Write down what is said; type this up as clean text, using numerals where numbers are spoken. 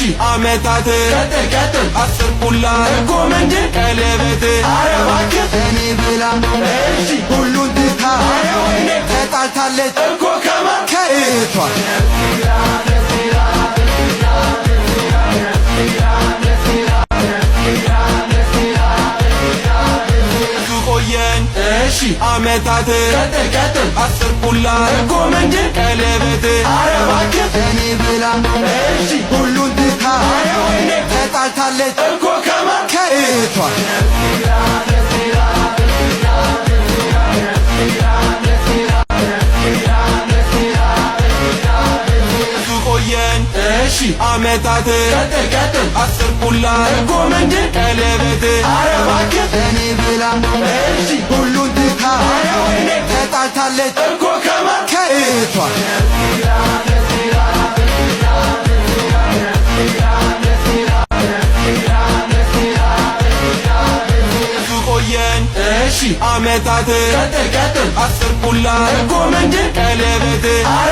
አመታት ቀጥል ቀጥል 10 ቁላ እኮ ምንድን ቀለበት ኧረ እባክህ እኔ ብላ እሺ ሁሉን ትታ ኧረ ወይኔ ተጣልታለች እኮ ከማን ከእህቷ። ቆየን እሺ አመታት ቀጥል ቀጥል 10 ቁላ እኮ ምንድን ቀለበት ኧረ እባክህ እኔ ብላ እሺ ሁሉን ትታ ኧረ ወይኔ ተጣልታለች እኮ ከማን ከእህቷ። ቆየን እሺ አመታት ቀጥል ቀጥል 10 ቁላ እኮ ምንድን ቀለበት ኧረ እባክህ እኔ ብላ እሺ ሁሉን ትታ ኧረ ወይኔ ተጣልታለች እኮ ከማን ከእህቷ። ቆየን እሺ አመታት ቀጥል ቀጥል 10 ቁላ እኮ ምንድን ቀለበት ኧረ